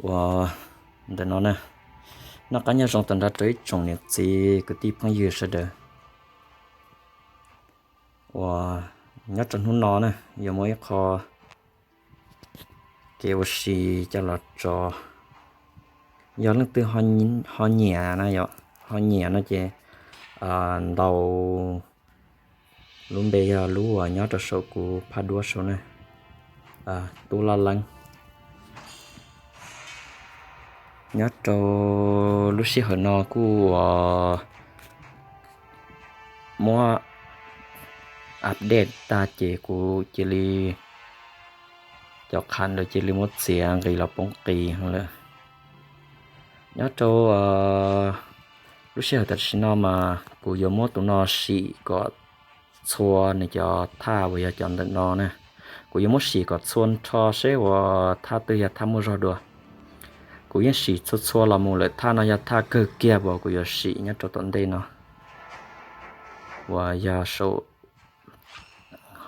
Uas ntawm no na, noj qab nyob zoo tag nrho rau ib tsoom niam txiv kwv tij phooj ywg sawv daws. Uas nyob rau hnub no na, yuav muaj ib qho kev ua si coj los tso. Yog leej twg ho nyiam na, yog ho nyiam no ces ntaus lub npe yog lub uas nyob rau saum kuv phaj duab saum na, Tub Laj Leeb. Nyob rau lub sij hawm no kuj uas muab update tag ces kuv cia li, cov qha ntawd cia li muab txiav nqis los poob qis lawm. Nyob rau lub sij hawm tam sim no mas kuv yuav muab tus no sim kom txhua nws cov thaj uas yog cov ntawm no na. Kuv yuav muab sim kom txhua nrho seb uas thaj twg yog thaj muaj zog dua. Kuv yeej sim txhua txhua los mus lawm, thaj no yog thaj kawg kiag uas kuv yuav sim nyob rau tom ntej no. Uas yog saum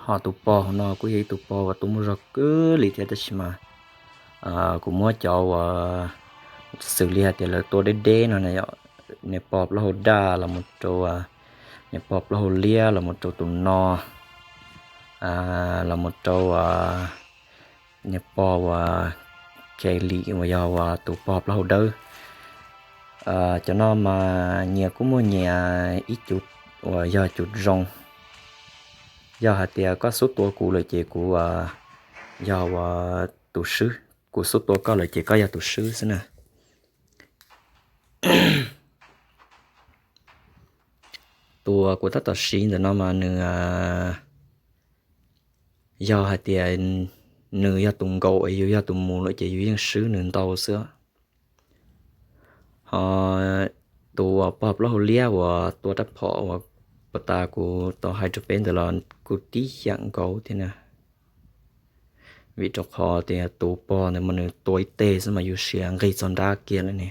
ho tus pog no kuj yog ib tug pog uas tua muaj zog kawg li thiab, tab sis mas kuv muab cov uas xws li hais tias lawv tua deb deb no, niag pog plaub hau daj los mus rau, niag pog plaub hau liab los mus rau tus no, los mus rau niag pog uas Kelly uas yog uas tus pog plaub hau dawb. Cov no mas nyias kuj muaj nyias ib cus uas yog cus zoo. Yog hais tias koj xub tua kuv lawm ces kuv yog uas tus swb, kuv xub tua koj lawm ces koj yog tus swb xwb na. Tus uas kuv tab tom siv ntawm no mas nws yog hais tias nws yog tus nkaum es yus yog tus mus lawm ces yus yeej swb nws ntau xwb. Ho tus uas pog plaub hau liab uas tua rab phom uas puag ta kuv tau hais rau peb ntawd los kuj tib yam nkaus thiab na. Vim rau qhov tias tus pog ntawd mas nws tua ib teg xwb mas yus siav nqig txog nrab kiag lawm ne.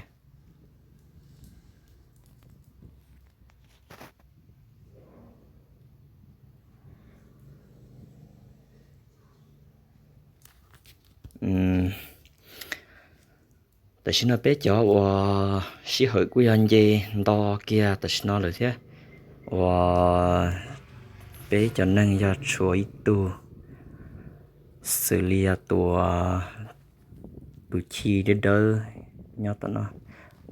Tam sim no peb cov uas sij hawm kuj yog nce nto kiag tam sim no lawm thiab, uas peb cov neeg yog tshuav ib tug xws li yog tus, tus chij dawb dawb nyob tom no,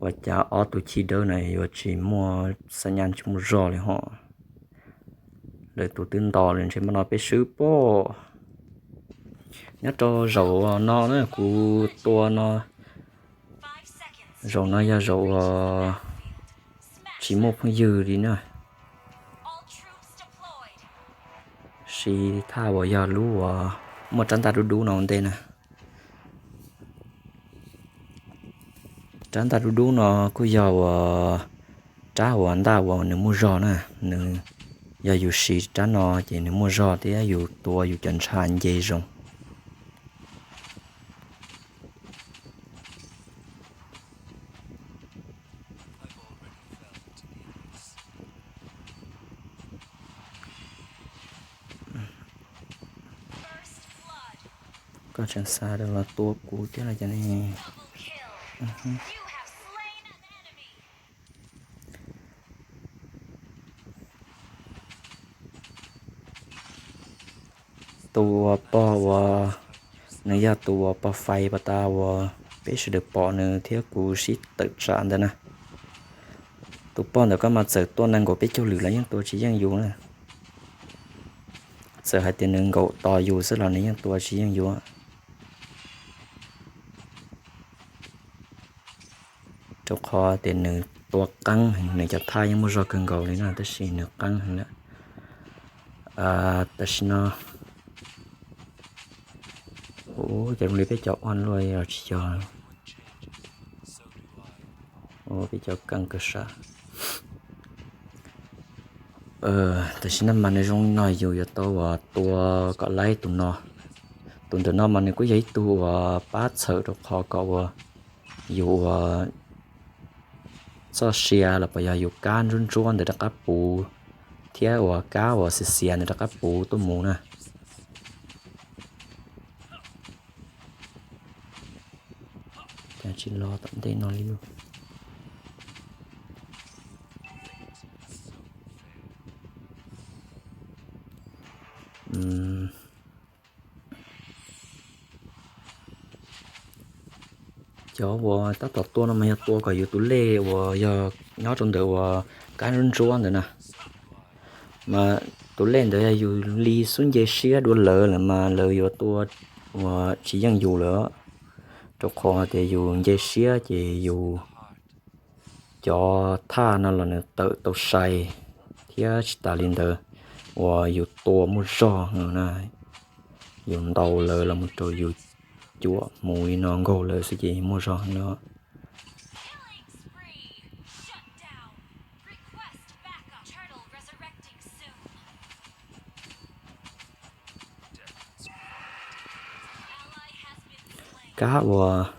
ua cas ob tug chij dawb no yuav tsis muaj xab nyas tsis muaj zog li hos. Lawv tus twb nto li ntshe mas no peb swb pob. Nyob rau zaum no na kuv tua no, zaum no yog zaum uas tsis muaj phooj ywg li na. Siv thaj uas yog lub uas muaj rab ntaj dub dub no ua ntej na. Rab ntaj dub dub no kuj yog uas rab uas ntaj uas nws muaj zog na. Nws, yog yus siv rab no ces nws muaj zog thiab yus tua yus cov ntshav nce zoo. Koj tseem xa rau los tua kuv thiab los cas ne? Tus uas pog uas, nws yog tus uas pog fais pas tas uas peb sawv daws pom nws thiab kuv sib tawm tsam ntawd na. Tus pog ntawd koj mas txawm tua nees nkaum peb caug lwm los yeej tua tsis yeej yus na. Txawm hais tias nws nkaum tos yus xwb los nws yeej tua tsis yeej yus. Rau qhov tias nws tua qeeb, nws cov thaj yeej muaj zog kawg nkaus li no tab sis nws qeeb heev lawm. Tam sim no, ua cas zoo li peb cov on luaj los tsis yog, peb cov keej kawg sav. Tam sim no mas nws zoo li no yus yuav tau uas tua kom laib tus no. Tus ntawm no mas nws kuj yog ib tug uas pab txhawm rau qhov kom uas yus uas txoj sia los puas yog yus kab ntsuab ntsuab ntawd rov qab puv, thiab uas kab uas xiav xiav ntawd rov qab puv tuaj mus na. Cas tsis los tom ntej no li lauj. Cov uas tab tom tua no mas yog tua kom yus tus lej uas yog nyob rau ntawm uas kab ntsuab ntsuab ntawd na. Mas tus lej ntawd yog yus li xub nce siab dua lawv lawm mas lawv yuav tua uas tsis yeej yus lawm, rau qhov tias yus nce siab ces yus cov thaj no los nws tawm tau sai, thiab tsis tas li ntawd uas yus tua muaj zog na, yus ntaus lawv los mus rau yus cuam mus li no nkaug lawv xwb ces muaj zog no. Kab uas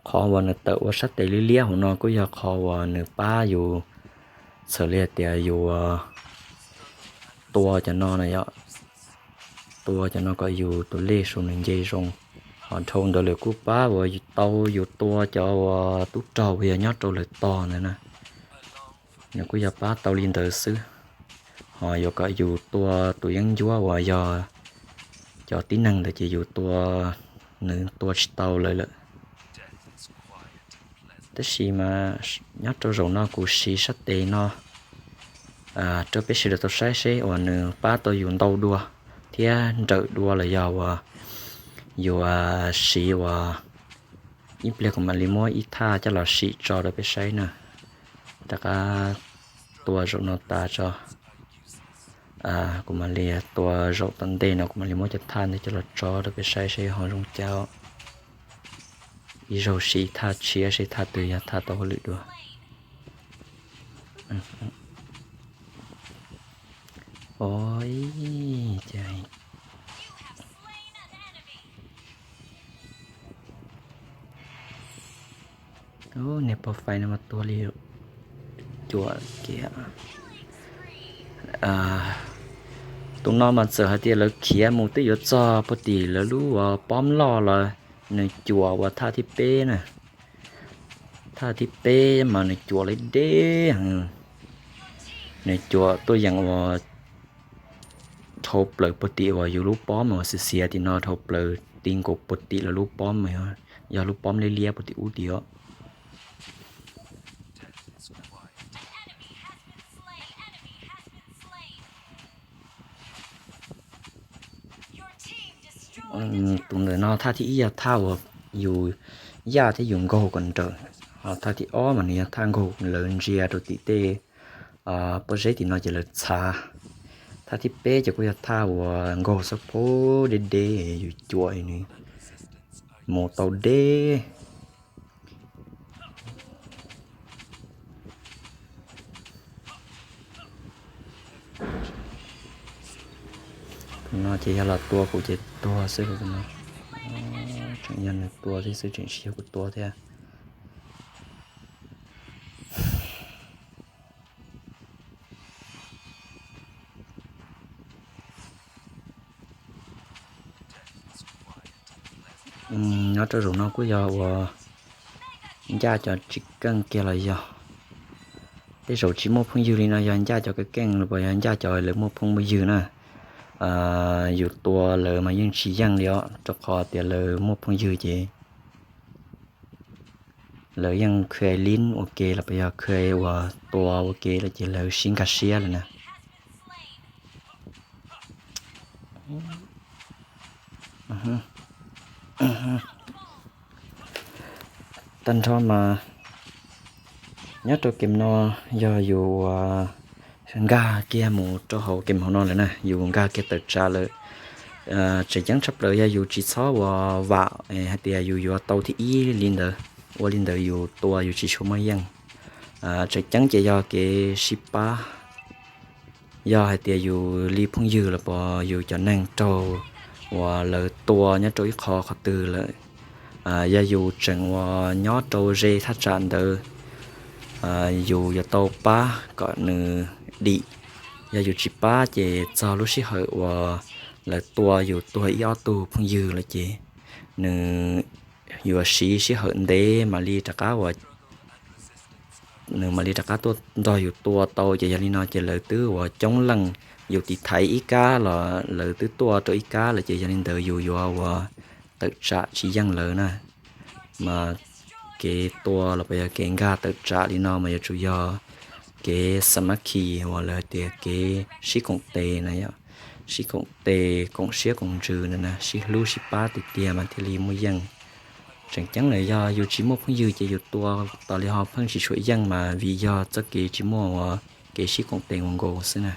qhov uas nws tawm ua sab tes liab liab hauv no kuj yog qhov uas nws pab yus, txawm li hais tias yus tua cov no na yom, tua cov no kom yus tus lej su nws nce zoo. Ho dhau ntawd lawm kuj pab uas tau yus tua cov uas tub rog uas yog nyob rau lawv tog ntawd na, nws kuj yog pab tau li ntawd xwb. Ho yuav kom yus tua tus yeeb ncuab uas yog cov tib neeg ntawd ces yus tua, nws tua tsis tau lawv lawm. Tab sis mas nyob rau zaum no kuv siv sab tes no rau peb sawv daws tau saib seb uas nws pab tau yus ntau dua thiab nrawm dua los yog uas yus siv uas ib pliag kuv mam li muab ib thaj coj los sim tso rau peb saib na. Rov qab tua zaum no tas tso, kuv mam li tua zaum tom ntej no kuv mam li muab cov thaj ntawd coj los tso rau peb saib seb ho zoo cas. Ib zaug siv thaj tshiab seb thaj twg yog thaj tau hauj lwm dua. Niag pov fais no mas tuag li cuam kiag. Tus no mas txawm hais tias lawv khiav mus twb yuav txog puag tim lawv lub uas pob loj los nws cuam uas thaj thib peb na. Thaj thib peb mas nws cuam li deb heev. Nws cuam tuaj yeem uas dhau plaws puag tim uas yus lub pob mas uas xiav xiav tim no dhau plaws ti nkaus puag tim lawv lub pob mas yog lub pob liab liab puag tim ub tim os. Tus ntawm no thaj thib ib yog thaj uas yus yaj thiab yus nkaug kom nrawm. Ho thaj thib ob mas nws yog thaj nkaug lawv ntsia rau tim tej pob zeb tim no ces lawv txhav. Thaj thib peb ces kuj yog thaj uas nkaug xab phob deb deb yus cuam nws mus tau deb. Tus no ces yog los tua kuv ces tuag xwb lauj no. Tseem yog nws tua thiab xwb tseem tsis yog kuv tua thiab. Nyob rau zaum no kuj yog uas ncaj cov tsis keej kiag los yog tej zaum tsis muaj phooj ywg li no yog ncaj cov keej keej los puas yog ncaj cov lawv muaj phooj muaj ywg na. Yus tua lawv mas yeej tsis yeej li os rau qhov tias lawv muaj phooj ywg ces lawv yeej khuv lib ua ke los puas yog khuv uas tua ua ke lawm ces lawv sib nkag siab lawm na. Tag nrho mas nyob rau game no yog yus uas nkag kiag mus rau hauv game hauv no lawm na, yus nkag kiag tawm tsam lawm. Tseem ceeb tshaj plaws yog yus tsis txhob uas vam hais tias yus yuav tau thib ib li ntawd, ua li ntawd yus tua yus tsis tshua muaj yeej. Tseem ceeb ces yog kev sib pab. Yog hais tias yus li phooj ywg los puas yus cov neeg raug uas lawv tua nyob rau ib qho qhov twg lawm, yog yus tseem uas nyob rau ze thaj tsam ntawd, yus yuav tau pab kom nws dim. Yog yus tsis pab ces txog lub sij hawm uas lawv tua yus tuag ib ob tug phooj ywg lawm ces nws yuav siv sij hawm ntev mam li rov qab ua nws mam li rov qab tuaj nrog yus tua tau. Ces yog li no ces lawv twb ua coob leej, yus tiv thaiv ib kab los lawv twb tuaj rau ib kab lawm, ces yog li ntawd yus yuav ua tawm tsam tsis yeej lawv na. Mas kev tua los puas yog kev nkag tawm tsam li no mas yuav tsum yog kev xa mab khi uas lawv tias kev sib koom tes na yom, sib koom tes koom siab koom ntsws na, sib hlub sib pab tiag tiag mas thiaj li muaj yeej. Tseem ceeb lawm yog yus tsis muaj phooj ywg ces yus tua tas li ho pheej tsis tshua yeej mas vim yog txoj kev tsis muaj ua kev sib koom tes ua nkaus xwb na.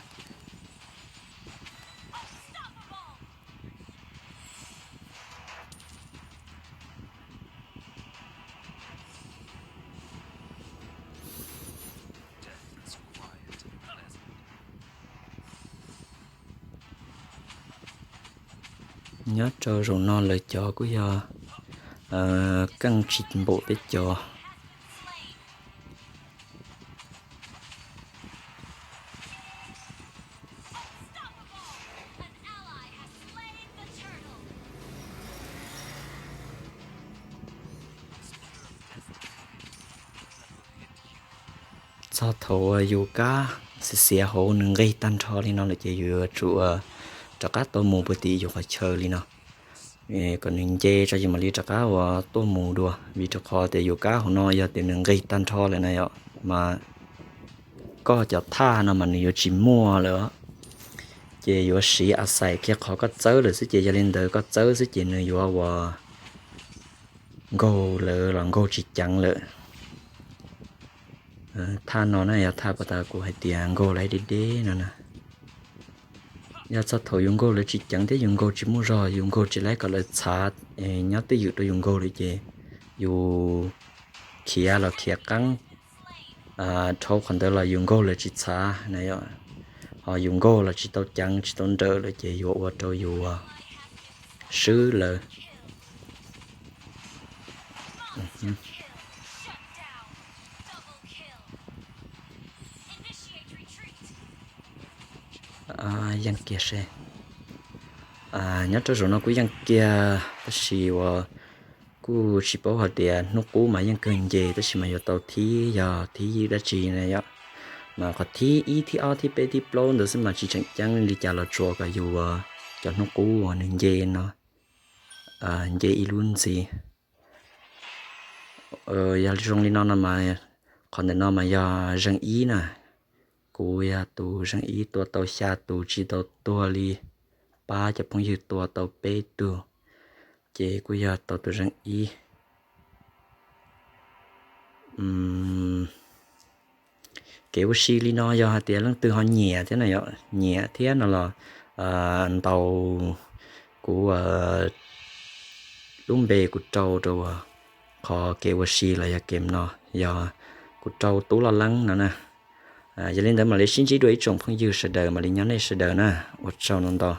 Nyob rau zaum no lawv cov kuj yog keej tsis npaum peb cov. Txog thaum uas yus kab xiav xiav hauv nws nqig tag nrho li no lawm ces yus yuav tsum rov qab tau mus puag tim yus qhov chaw li no kom nws nce tso yus mam li rov qab uas tuaj mus dua, vim rau qhov tias yus kab hauv no yog tias nws nqig tag nrho lawm na yom, mas koj cov thaj no mas nws yuav tsis muaj lawm. Ces yuav siv a xais kiag qhov koj txawb lawm xwb, ces yog li ntawd koj txawb xwb ces nws yuav ua nkaug lawm los nkaug tsis ceev lawm. Thaj no na yog thaj pas tas kuv hais tias nkaug lawv deb deb no na. Yog txog thaum yus nkaug lawv tsis ceev thiab yus nkaug tsis muaj zog, yus nkaug tsis laib kom lawv txhav, nyob twj ywm rau yus nkaug lawm ces yus khiav los khiav qeeb dhau qhov ntawd los yus nkaug lawv tsis txhav na yom. Ho yus nkaug los tsis tau ceev tsis tau nrawm lawm ces yuav ua rau yus swb lawv. Yeej kiag seb. Nyob rau zaum no kuj yeej kiag tab sis uas kuj tsis paub hais tias hnub qub mas yeej kawg nce tab sis mas yuav tau thib yog thib dab tsi na yom. Mas qhov thib ib thib ob thib peb thib plaub ntawd xwb mas tsis tseem ceeb li cas los tsuas kom yus cov hnub qub uas nws nce no nce ib lub ntxiv. Yog zoo li no no mas qhov ntawm no mas yog zeej ib na. Kuv yog tus zeej ib tua tau xya tus tsis tau tuag li, pab cov phooj ywg tua tau peb tug, ces kuj yog tau tus zeej ib. Kev ua si li no yog hais tias leej twg ho nyiam thiab na yom, nyiam thiab no los ntaus kuv lub npe kuv rau rau qhov kev ua si los yog kem no, yog kuv rau Tub Loj Leeb no na. Yog li ntawd mam li sib ntsib dua ib tsoom phooj ywg sawv daws, mam li nyob nej sawv daws na. Ua tsaug ntau ntau.